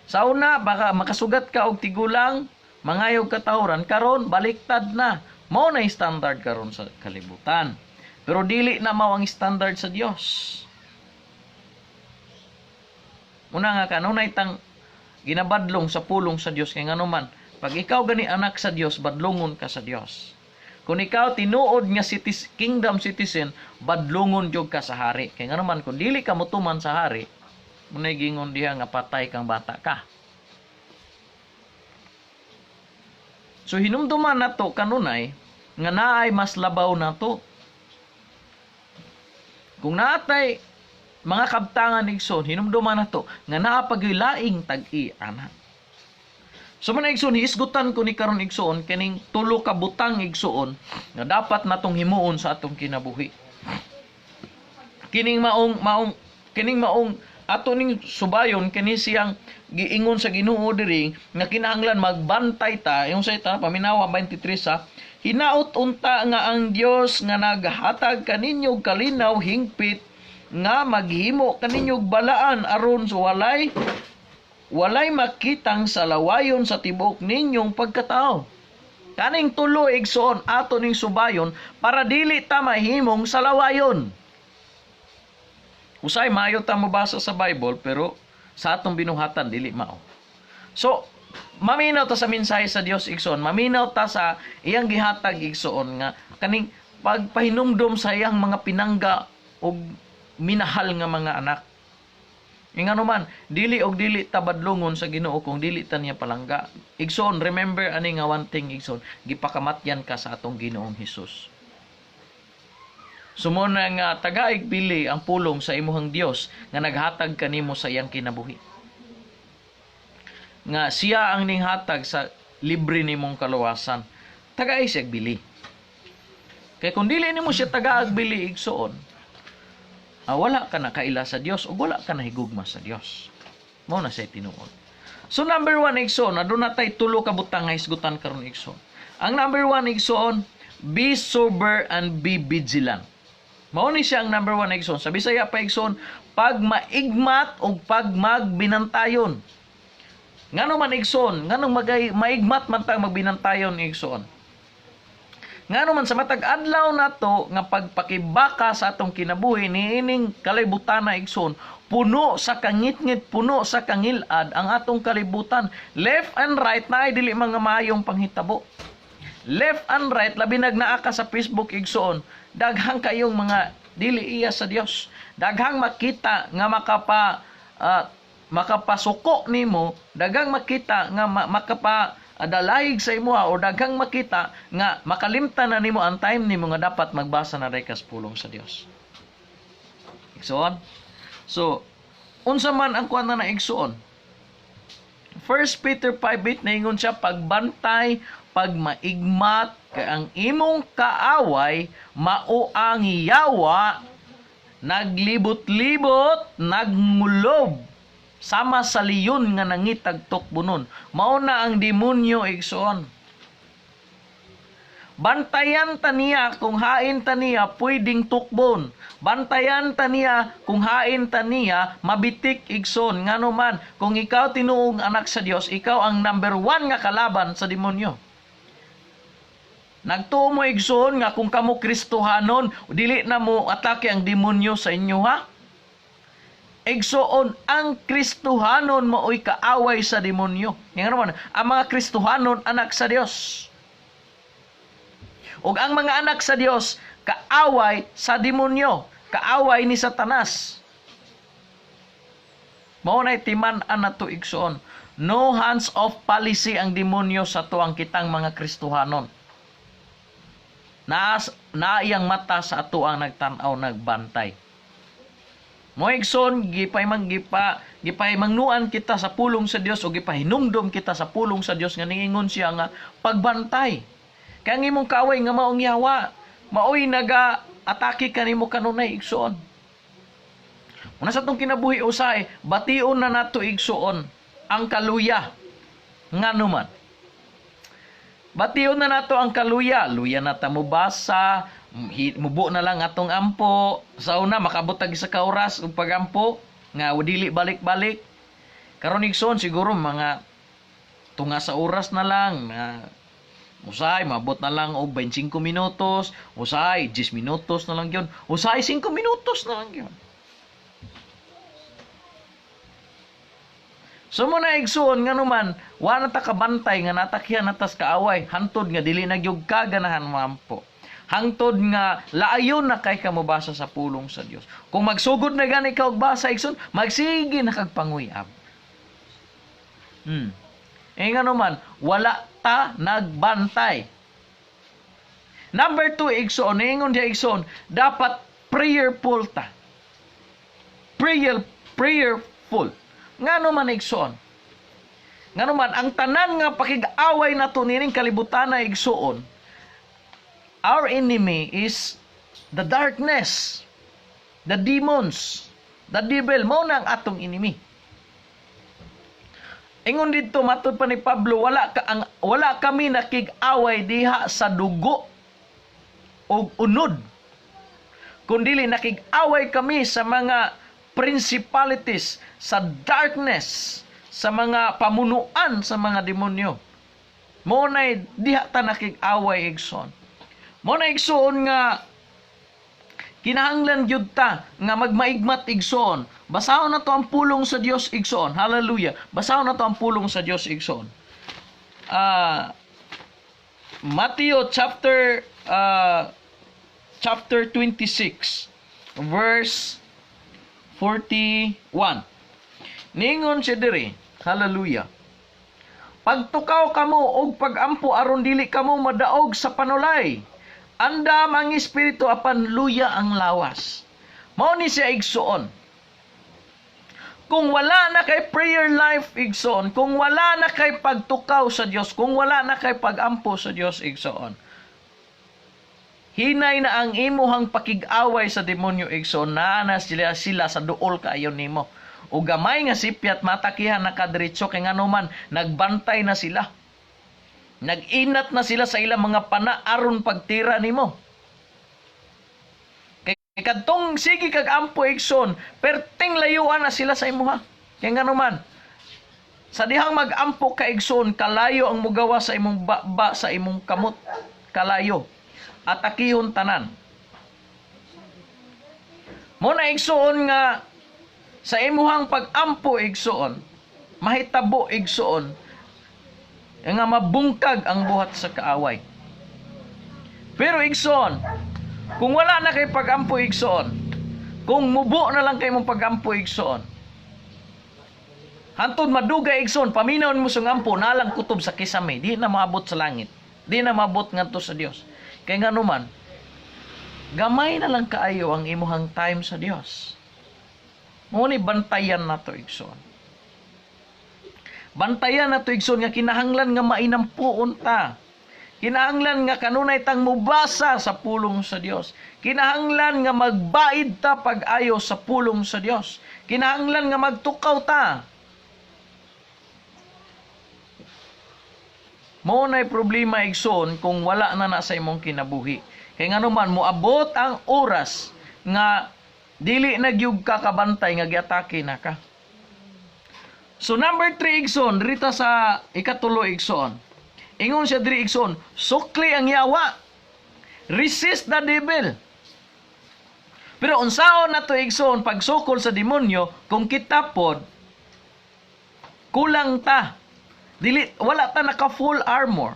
Sa una, baka makasugat ka og tigulang, mangayog katahuran, karon baliktad na. Mao na standard karon sa kalibutan. Pero dili na mao ang standard sa Dios. Una nga kanunay tang ginabadlong sa pulong sa Dios, kay nganuman pag ikaw gani anak sa Dios, badlongon ka sa Dios. Kung ikaw tinuod nga kingdom citizen, badlongon jud ka sa hari. Kay nganuman kung dili ka motuman sa hari, munay gingon diha nga patay kang bata ka. So hinumduman nato kanunay nga naay mas labaw nato. Kung naatay mga kabtangan, igsoon, hinumduman nato nga naa pagyoy laing tag-i ana. So man, igsoon, hiisgutan ko ni karon, igsoon, kining tulo ka butang, igsoon, nga dapat natong himuon sa atong kinabuhi. Kining maong ato ning subayon, kini siyang giingon sa Ginoo diri nga kinahanglan magbantay ta. Yung sa ita paminawa 23 sa hinaut unta nga ang Dios nga naghatag kaninyo kalinaw hingpit nga maghimo kaninyog balaan aron sa walay makitang salawayon sa tibuok ninyong pagkatao. Kaning tulo, igsoon, ato ning subayon para dili ta mahimong salawayon. Usay maayo ta mobasa sa Bible, pero sa atong binuhatan dili mao. So, maminaw ta sa mensahe sa Dios, igsoon, maminaw ta sa iyang gihatag, igsoon, nga kaning pagpahinumdom sa iyang mga pinangga og minahal nga mga anak. Ingano man, dili og dili ta badlongon sa Ginoo kung dili ta niya palangga. Igsoon, remember ani nga one thing, igsoon, gipakamatyan ka sa atong Ginoong Hesus. So mao na nga tagaig bili ang pulong sa imuhang Dios nga naghatag kanimo sa iyang kinabuhi. Nga siya ang ninghatag sa libre nimong kaluwasan. Tagay siya bili. Kay kung dili nimo siya tagaag bili, igsoon, wala ka na kaila sa Dios o wala ka na higugma sa Dios. Mao na siya tinuod. So number one, igsoon, aduna tay tulo ka butang nga hisgutan karon, igsoon. Ang number one, igsoon, be sober and be vigilant. Mao ni siya ang number one, igsoon. Sa Bisaya pa, igsoon, pag maigmat o pag magbinantayon. Ngano man, igsoon, nganong maigmat man tang magbinantayon, igsoon? Ngano man sa matag adlaw nato nga pagpakibaka sa atong kinabuhi niining kalibutana, igsoon, puno sa kangitngit, puno sa kangilad ang atong kalibutan. Left and right na ay dili mga maayong panghitabo. Left and right, labi nag naa ka sa Facebook, igsoon, daghang kayong mga dili iya sa Dios. Daghang makita nga makapasuko nimo, daghang makita nga makapa dalayig sa imuha o daghang makita nga makalimtan na nimo ang time nimo nga dapat magbasa na rekas pulong sa Dios. Igsoon. So, unsa man ang kuan na igsoon? 1 Peter 5:8, naingon siya, "Pagbantay, pagmaigmat, kay ang imong kaaway mao ang yawa, naglibot-libot, nagmulob sama sa leon nga nangitag tukbonon." Mao na ang demonyo, igsoon. Bantayan ta niya kung hain ta niya pwedeng tukbon. Bantayan ta niya kung hain ta niya mabitik, igsoon. Ngano man, kung ikaw tinuong anak sa Dios, ikaw ang number one nga kalaban sa demonyo. Nagtuo mo, igsoon, nga kung kamo Kristohanon, dili na mo atake ang demonyo sa inyo, ha? Igsoon, ang Kristohanon mao'y kaaway sa demonyo. Nga naman, ang mga Kristohanon anak sa Dios. Ug ang mga anak sa Dios kaaway sa demonyo, kaaway ni Satanas. Mao nay timan-an nato, igsoon. No hands off policy ang demonyo sa tuang kitang mga Kristohanon. Naas naiyang mata sa ato ang nagtan-aw, nagbantay. Mo igsoon, gipay gipa gipahimangnuan kita sa pulong sa Dios o gipahinumdom kita sa pulong sa Dios nga niingon siya nga pagbantay. Kay ang imong kaaway nga maong yawa, maoy naga atake kanimo kanunay, igsoon. Una sa atong kinabuhi usahay, bation na nato, igsoon, ang kaluya. Ngano man? Bation na nato ang kaluya. Luya na ta mobasa, mubo na lang atong ampo. Sa una makabot tag isa ka oras og pagampo nga dili balik-balik. Karon, igsoon, siguro mga tunga sa oras na lang na usahay mabot na lang og 25 minutos, usahay 10 minutos na lang yun, usahay 5 minutos na lang yun. So mo na, igsuon, nga naman, wa na ta kabantay nga natakyan na tas kaaway, hantod nga dili na gyud ka ganahan mampo. Hangtod nga laayon na kay ka mobasa sa pulong sa Dios. Kung magsugod na gani ka og basa, igsoon, magsige na kag panguyab. Eh nga naman, wala ta nagbantay. Number 2, igsoon, ingon diya, igsoon, dapat prayerful ta. Prayerful. Ngano man, igsoon? Ngano man ang tanan nga pakig-away nato nining kalibutan na, igsoon, our enemy is the darkness, the demons, the devil, mao na ang atong enemy. Ingon didto, matud pa ni Pablo, wala kami nakig-away diha sa dugo og unod. Kundili nakig-away kami sa mga principalities, sa darkness, sa mga pamunuan sa mga demonyo. Mo nay diha ta nakig-away, igsoon. Mo na, igsoon, nga kinahanglan gyud ta nga magmaigmat, igsoon. Basahon na to ang pulong sa Dios, igsoon. Hallelujah. Basahon na to ang pulong sa Dios, igsoon. Matthew chapter 26 verse 41. Ningon siya diri, hallelujah. "Pagtukaw kamo og pagampo aron dili kamo madaog sa panulay. Andam ang espiritu apan luya ang lawas." Mao ni siya, igsoon. Kung wala na kay prayer life, igsoon, kung wala na kay pagtukaw sa Dios, kung wala na kay pagampo sa Dios, igsoon, hinay na ang imuhang pakig-away sa demonyo, igsoon, naa na sila sa duol kaayo nimo. O gamay nga sipyat, matakihan na kadiretso kay ngano man nagbantay na sila. Nag-inat na sila sa ilang mga pana aron pagtira nimo. Kay kadtong sige kag ampo, igsoon, perting layuan na sila sa imuha. Kay ngano man sa dihang mag-ampo ka, igsoon, kalayo ang mugawa sa imong baba, sa imong kamot, kalayo. Atakihon tanan. Mo na, igsoon, nga sa imuhang pag-ampo, igsoon, mahitabo, igsoon, nga mabungkag ang buhat sa kaaway. Pero igsoon, kung wala na kay pag-ampo, igsoon, kung mubo na lang kay mong pag-ampo, igsoon, hantod madugay, igsoon, paminaw mo sa ampo, nalang kutob sa kisame, di na maabot sa langit. Di na maabot ngadto sa Dios. Kay ngano man, gamay na lang kaayo ang imuhang time sa Dios. Mo ni bantayan nato, igsoon. Bantayan nato, igsoon, nga kinahanglan nga mainampuon ta. Kinahanglan nga kanunay tang mubasa sa pulong sa Dios. Kinahanglan nga magbaid ta pag-ayo sa pulong sa Dios. Kinahanglan nga magtukaw ta. Mo nay problema, igsoon, kung wala na na sa imong kinabuhi. Kay ngano man moabot ang oras nga dili na gyud ka kabantay nga giatake na ka. So number 3, igsoon, rita sa ikatulo, igsoon. Ingon siya diri, igsoon, sukli ang yawa. Resist the devil. Pero unsaon na to, igsoon, pagsukol sa demonyo kung kita pod kulang ta? Dili, wala ta naka full armor.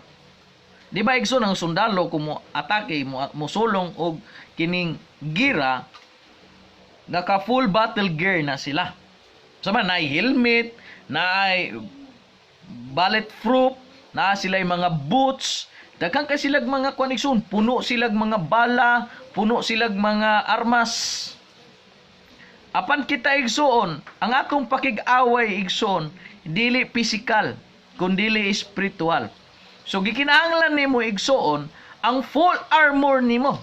Di ba, igsoon, ang sundalo kung mo atake, mo mosulong og kining gira, naka full battle gear na sila. Sama naay helmet, naay bulletproof, naa sila mga boots, daghan kay silag mga kuan, igsoon, puno silag mga bala, puno silag mga armas. Apan kita, igsoon, ang atong pakig-away, igsoon, dili physical, kundili spiritual. So gikinahanglan nimo, igsoon, ang full armor nimo.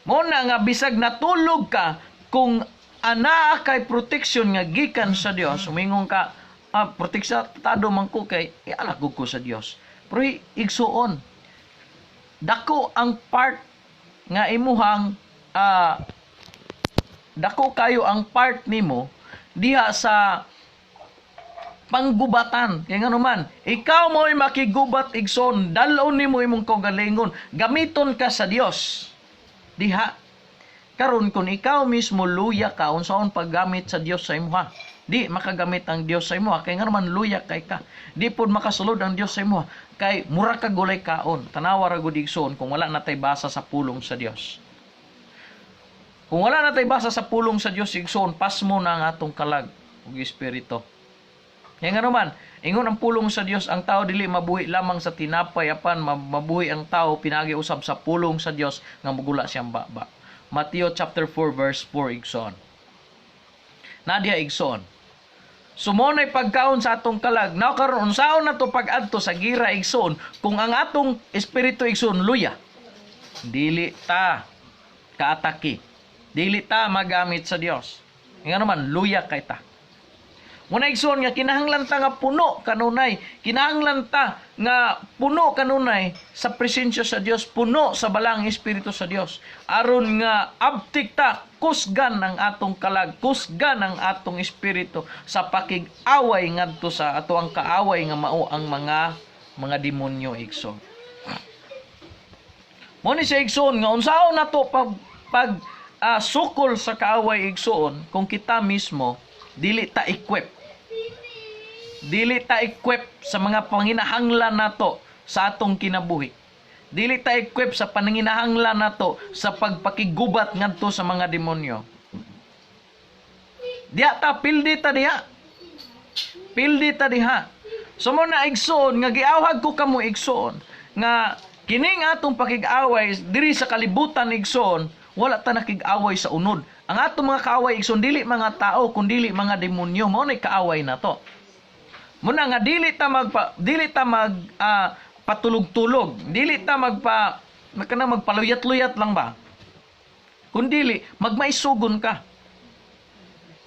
Mo na nga bisag natulog ka, kung anaa kay protection nga gikan sa Dios, umingon ka, "Ah, protektado man ko kay ialagog ko sa Dios." Pero igsoon, dako ang part nga imuhang dako kayo ang part nimo diha sa panggubatan. Kay ngano man, ikaw mo'y makigubat, igsoon, dal-on nimo imong kaugalingon, gamiton ka sa Dios. Diha karon kung ikaw mismo luya ka, unsaon paggamit sa Dios sa imuha? Di makagamit ang Dios sa imuha kay ngano man luya kay ka. Di pod makasulod ang Dios sa imuha kay mura ka gulay kaon. Tanawa ra gud, igsoon, kung wala na tay basa sa pulong sa Dios. Kung wala na tay basa sa pulong sa Dios, igsoon, pasmo na ang atong kalag ug espiritu. Kaya nga naman, ingon ang pulong sa Dios, ang tao dili mabuhi lamang sa tinapay apan mabuhi ang tao pinagi usab sa pulong sa Dios nga mugula siyang baba. Mateo chapter 4 verse 4, igsoon. Nadia, igsoon. So mo na'y pagkaon sa atong kalag. Now karon, unsaon na to pag-adto sa gira, igsoon, kung ang atong espiritu, igsoon, luya? Dili ta kaatake. Dili ta magamit sa Dios. Nga naman luya kay ta. Muna, igsoon, nga kinahanglan ta nga puno kanunay. Kinahanglan ta nga puno kanunay sa presensya sa Dios, puno sa Balaang Espiritu sa Dios. Aron nga abtik ta, kusgan ang atong kalag, kusgan ang atong espiritu sa pakig-away ngadto sa ato ang kaaway nga mao ang mga demonyo, igsoon. Mo ni siya, igsoon, nga unsaon nato pag sukol sa kaaway, igsoon, kung kita mismo dili ta equip. Dili ta equip sa mga panginahanglan nato sa atong kinabuhi. Dili ta equip sa panginahanglan nato sa pagpakigubat ngadto sa mga demonyo. Diha ta pildi ta diha. Pildi ta diha. So mo na, igsoon, nga giawhag ko kamo, igsoon, nga kining atong pakig-away diri sa kalibutan, igsoon, wala ta nakig-away sa unod. Ang atong mga kaaway, igsoon, dili mga tao kundili mga demonyo. Mao nay kaaway nato. Muna nga dili ta mag patulog-tulog, dili ta magpa kana magpaluyat-luyat lang ba? Kundili magmaisugon ka.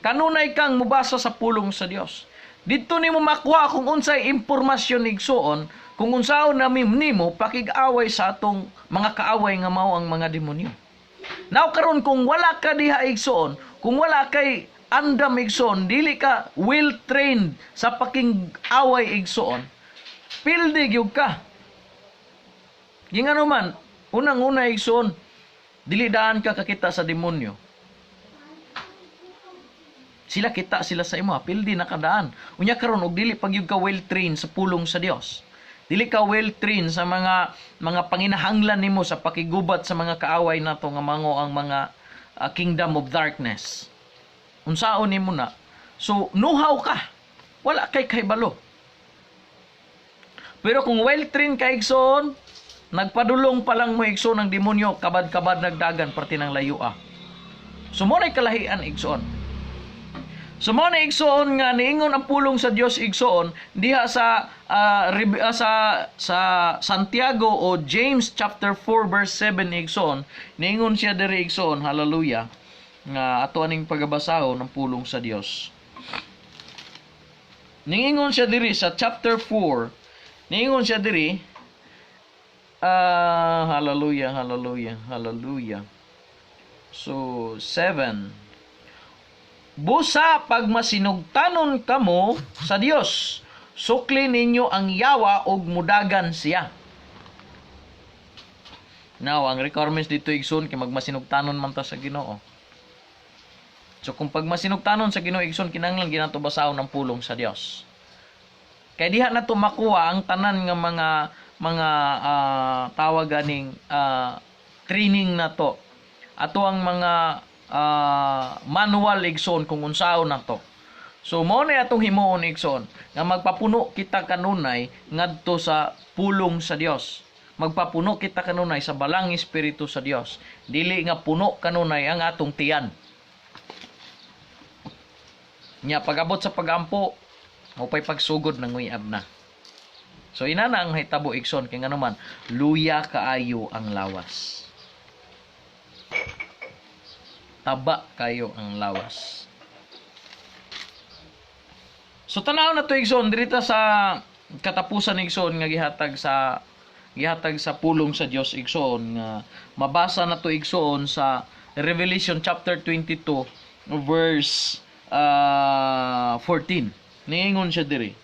Kanunay kang mubasa sa pulong sa Dios. Didto nimo makuha kung unsay impormasyon, igsoon, kung unsaon na nimo pakig-away sa atong mga kaaway nga mao ang mga demonyo. Now karon, kung wala ka diha, igsoon, kung wala kay andam, igsoon, dili ka well trained sa pakig-away, igsoon, pildi gyud ka. Gingano man, unang-una, igsoon, dili daan ka kakita sa demonyo. Sila, kita sila sa imo, pildi nakadaan. Unya karon og dili pag ka well trained sa pulong sa Dios. Dili ka well trained sa mga panginahanglan nimo sa pakigubat sa mga kaaway nato nga mango ang mga kingdom of darkness. Unsaon nimo na? So know-how ka. Wala kay kahibalo. Pero kung well trained ka, igsoon, nagpadulong pa lang mo, igsoon, ng demonyo, kabad-kabad nagdagan parte ng layo ah. So mo na'y kalahian, igsoon. So mo na, igsoon, nga niingon ang pulong sa Dios, igsoon, diha sa sa Santiago o James chapter 4 verse 7, igsoon, niingon siya diri, igsoon, hallelujah, nga ato aning pagabasahon ng pulong sa Dios. Niingon siya diri sa chapter 4, niingon siya diri, hallelujah, hallelujah, hallelujah. So 7. Busa pagmasinugtanon kamo sa Dios, sukli ninyo ang yawa ug mudagan siya. Now, ang requirements dito, igsoon, kay magmasinugtanon man ta sa Ginoo. So kung pagmasinugtanon sa Ginoo, igsoon, kinahanglan ginato basahon ang pulong sa Dios. Kay diha na to makuha ang tanan nga mga tawag ganing training na to. Ato ang mga manual, igsoon, kung unsaon na to. So mao na atong himuon, igsoon, nga magpapuno kita kanunay ngadto sa pulong sa Dios. Magpapuno kita kanunay sa Balaang Espiritu sa Dios. Dili nga puno kanunay ang atong tiyan. Nya pag-abot sa pagampo, mao pagsugod ng uyab na. So inana ang hitabo, igsoon, kay ngano man luya kaayo ang lawas. Taba kayo ang lawas. So tanaw na to, igsoon, dirita sa katapusan, igsoon, nga gihatag sa pulong sa Dios, igsoon, nga mabasa na to, igsoon, sa Revelation chapter 22 verse 14. Niingon siya diri.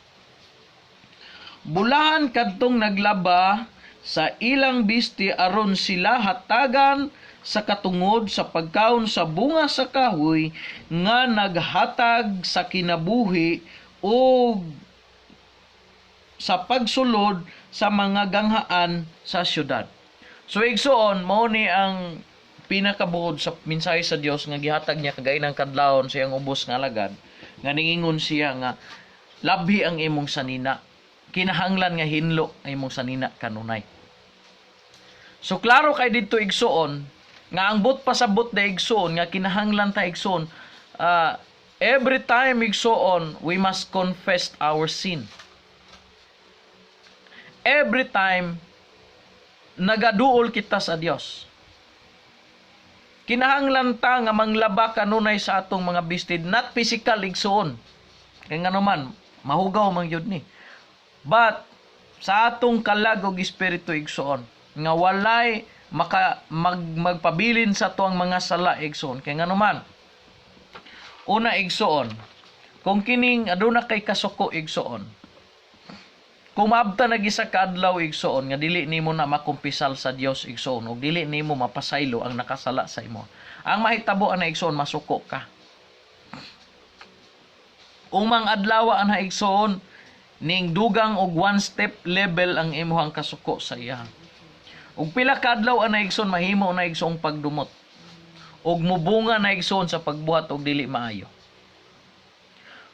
Bulahan kadtong naglaba sa ilang bisti aron sila hatagan sa katungod sa pagkaon sa bunga sa kahoy nga naghatag sa kinabuhi o sa pagsulod sa mga ganghaan sa syudad. So igsoon, mao ni ang pinakabuod sa mensahe sa Dios nga gihatag niya kagay ng kadlawon sa iyang ubos nga alagad nga ningingon siya nga labhi ang imong sanina, kinahanglan nga hinlo ang imong sanina kanunay. So klaro kay didto, igsoon, nga ang but pasabot na, igsoon, nga kinahanglan ta, igsoon, every time, igsoon, we must confess our sin. Every time nagaduol kita sa Dios, kinahanglan ta nga manglaba kanunay sa atong mga bistid, not physical, igsoon. Kay ngano man, mahugaw man gyud ni. But sa atong kalag og espiritu, igsoon, nga walay maka magpabilin sa tuang mga sala, igsoon, kay ngano man, una, igsoon, kung kining aduna kay kasuko, igsoon, kung maabta na gisa ka adlaw, igsoon, nga dili nimo na makumpisal sa Dios, igsoon, ug dili nimo mapasaylo ang nakasala sa imo, ang mahitabo ana, igsoon, masuko ka. Umang adlaw ana, igsoon, ning dugang og one step level ang imuhang kasuko sa iya. Ug pila ka adlaw ana, igsoon, mahimo na, igsoon, pagdumot. Ug mubunga na, igsoon, sa pagbuhat og dili maayo.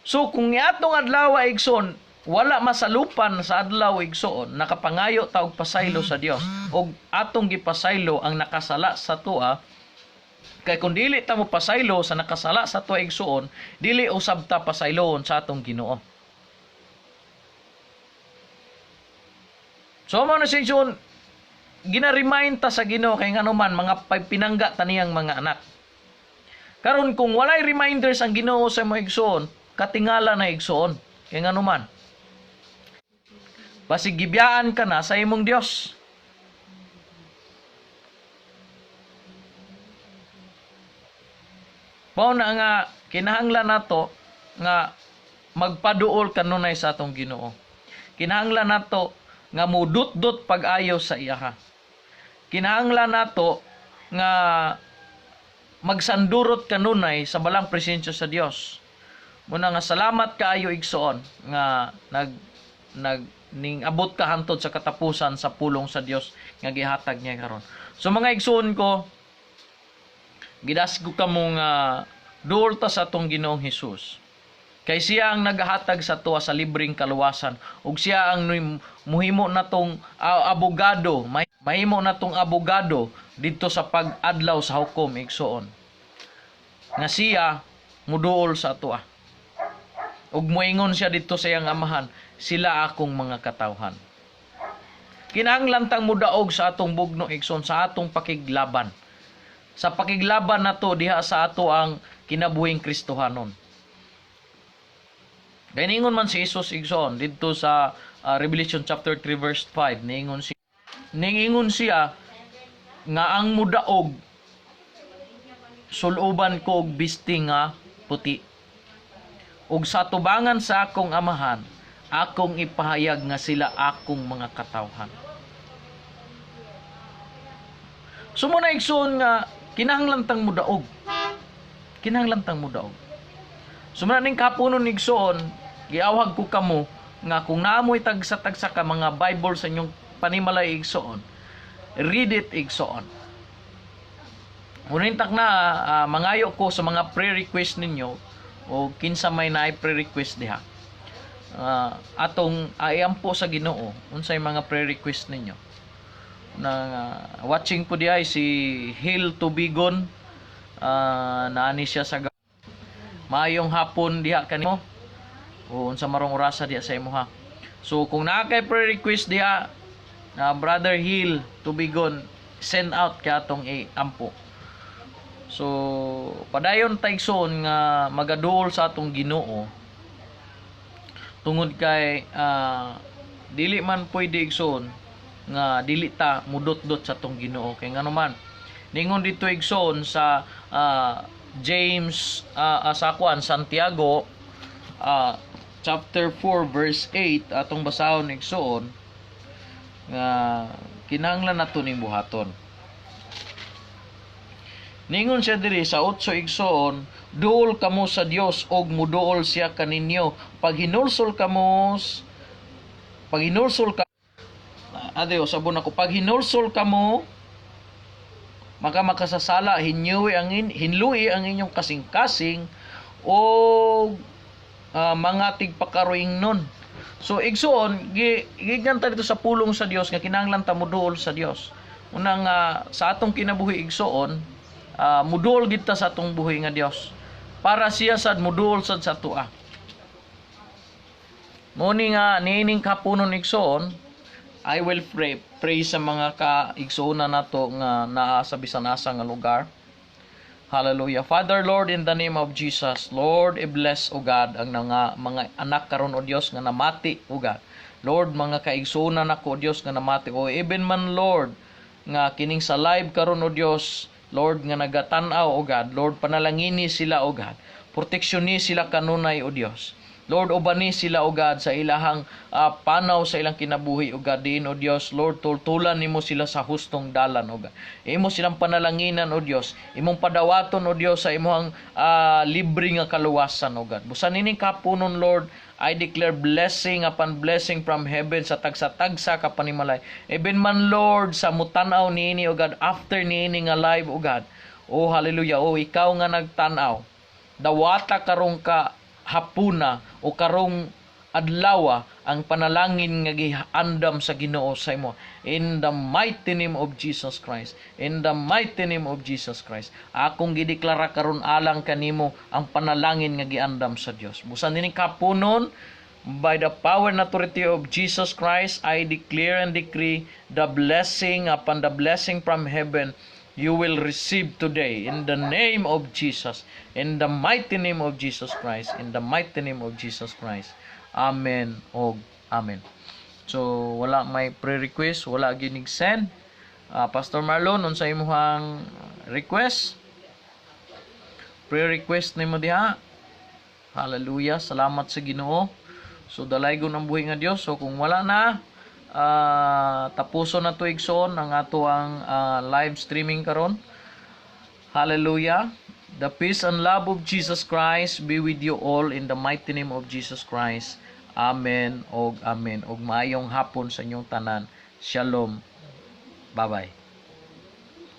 So kung iatong adlaw, igsoon, wala masalupan sa adlaw, igsoon, nakapangayo ta og pasaylo sa Dios ug atong gipasaylo ang nakasala sa tua, kay kung dili ta mo pasaylo sa nakasala sa tua, igsoon, dili usab ta pasayloon sa atong Ginoo. So mo na siya, igsoon, gina-remind ta sa Ginoo kay ngano man mga pinangga ta niyang mga anak. Karon kung walay reminders ang Ginoo sa imo, igsoon, katingala na, igsoon, kay ngano man basig gibiyaan ka na sa imong Dios. Mao na nga kinahanglan nato nga magpaduol kanunay sa atong Ginoo. Kinahanglan nato nga mudutdot pag-ayo sa iyaha. Kinahanglan nato nga magsandurot kanunay sa balang presensya sa Dios. Muna nga salamat kaayo, igsoon, nga nag nag ning abot ka hantod sa katapusan sa pulong sa Dios nga gihatag niya karon. So mga igsoon ko, gidasgo kamo nga duol ta sa atong Ginoong Hesus. Kay siya ang nagahatag sa tuwa sa libreng kaluwasan ug siya ang muhimo natong abogado, mahimo natong abogado didto sa pag-adlaw sa hukom, igsoon. Nga siya muduol sa atoa. Ug moingon siya didto sa iyang amahan, "Sila akong mga katawhan." Kinahanglan tang mudaog sa atong bugno, igsoon, sa atong pakiglaban. Sa pakiglaban nato diha sa ato ang kinabuhing Kristohanon. Kay ningon man si Jesus, igsoon, didto sa Revelation chapter 3 verse 5, ningingon siya nga ang mudaog suluban ko og bisti nga puti. Ug sa tubangan sa akong amahan, akong ipahayag nga sila akong mga katawhan. So mo na, igsoon, nga kinahanglan tang mudaog. Kinahanglan tang mudaog. So muna ning kapunon, igsoon, giawhag ko kamo nga kung naamoy tagsa-tagsa ka mga Bible sa inyong panimalay, igsoon, read it, igsoon. Unintak na mangayo ko sa mga prayer request ninyo o kinsa may naay prayer request diha. Atong iampo sa Ginoo unsay mga prayer request ninyo. Na watching po diay si Hill Tubigon, naani siya sa maayong hapon diha kanimo o unsa marong orasa diha sa imo ha. So kung naa kay prayer request diha na Brother Hill Tubigon, send out kay atong iampo. So padayon ta, igsoon, nga magaduol sa atong Ginoo tungod kay dili man pwede, igsoon, nga dili ta mudot-dot sa atong Ginoo, kay ngano man ningon dito, igsoon, sa James, sa kuan, Santiago chapter 4 verse 8, atong basahon, igsoon, nga kinahanglan nato ning buhaton. Ningon siya diri sa 8, igsoon, "Duol kamo sa Dios og muduol siya kaninyo. Pag hinulsol kamo, pag hinulsol ka Adeo, sabon ako, pag hinulsol kamo maka makasasala, hinlui ang inyong kasing-kasing o mga tigpakaroing nun." So igsoon, gignan ta dito sa pulong sa Dios nga kinahanglan ta muduol sa Dios. Unang sa atong kinabuhi, igsoon, muduol gid ta sa atong buhi nga Dios para siya sad muduol sad sa atoa. Mo ni nga niining kapunon, igsoon, I will pray pray sa mga kaigsuonan nato nga naa sa bisan asa nga lugar. Hallelujah. Father, Lord, in the name of Jesus, Lord, i-bless, O God, ang mga anak karon, O Dios, nga namati, O God. Lord, mga kaigsuonan nako, O Dios, nga namati. O even man, Lord, nga kining sa live karon, O Dios, Lord, nga nagatan-aw, O God. Lord, panalangini sila, O God. Proteksyon sila kanunay, O Dios. Lord, ubani sila, O God, sa ilahang panaw sa ilang kinabuhi, O God, diin, O Dios. Lord, tultulan nimo sila sa hustong dalan, O God. Imo silang panalanginan, O Dios. Imong padawaton, O Dios, sa imong libre nga kaluwasan, O God. Busan ining kapunon, Lord, I declare blessing upon blessing from heaven sa tagsa-tagsa ka panimalay. Even man, Lord, sa mutanaw niini, O God, after niini nga live, O God. Oh, hallelujah. Oh, ikaw nga nagtanaw. Dawata karong ka hapuna o karong adlawa ang panalangin nga giandam sa Ginoo sa imo, in the mighty name of Jesus Christ, in the mighty name of Jesus Christ. Akong gideklara karon alang kanimo ang panalangin nga giandam sa Dios busan nining kapunon. By the power and authority of Jesus Christ, I declare and decree the blessing upon the blessing from heaven you will receive today in the name of Jesus, in the mighty name of Jesus Christ, in the mighty name of Jesus Christ. Amen og amen. So wala may pre-request, wala ginig send. Pastor Marlon, unsa imong request? Pre-request nimo diha? Hallelujah, salamat sa Ginoo. So dalaygon ang buhi nga Dios. So kung wala na, tapuson na to, igsoon, ang ato ang live streaming karon. Hallelujah. The peace and love of Jesus Christ be with you all in the mighty name of Jesus Christ. Amen og amen. Og maayong hapon sa inyong tanan. Shalom. Bye-bye.